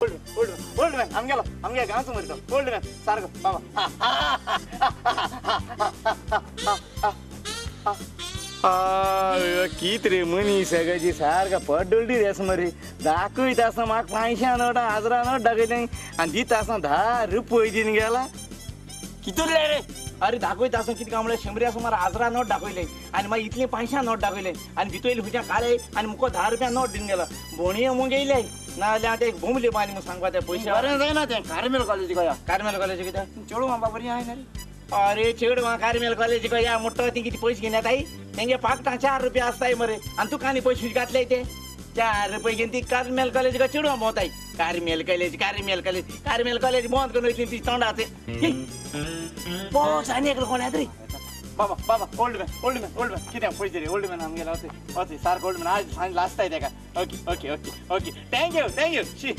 Old man आमगेलो आमगे गांवचो मरे तो ओल्ड मॅन सारको बाबा. कित रे मनीस सगळी सारका पड्डुलटी रेस मरे दाखयता आसतना म्हाका 500 नोट 1000 नोट दाखयले आनी दिता आसतना 10 रुपये दिवन गेला. कितूरले रे? अरे दाखयता आसतना कितें काय म्हणल्यार 100 सुमार 1000 नोट दाखयले आनी मागीर इतले 500 नोट दाखयले आनी भितर येयले खंयच्या काले आनी मुको 10 रुपया नोट दिवन गेला. बोणये मुगे येयले ना जाल्यार आतां एक बोंबले आनी म्हूण सांगपा ते पयशे. बरें जायना तें Carmel college Gaya. Carmel college कित्याक चेडूं बाबा बरी आहा रे. अरे चेडवां कार्मेल कॉलेज गया म्हणटा ती कितें पयशे घेवन येताय तेंगे पाकटां 4 रुपया आसताय मरे आनी तुका आनी पयशे घातले ते 4 रुपये घेवन ती कार्मेल कॉलेज चेडवां भोंवताय. Carmel college Carmel college Carmel college बंद करून वयतली ती तोंडाचे बॉस आनी एकलो कोण येता रे. बाबा बाबा old man old man old man कितें पयशे रे ओल्ड मॅन आमगेलो ओके ओके सारको ओल्ड मॅन आज सांज लासताय तेका. Okay okay okay okay thank you thank you she.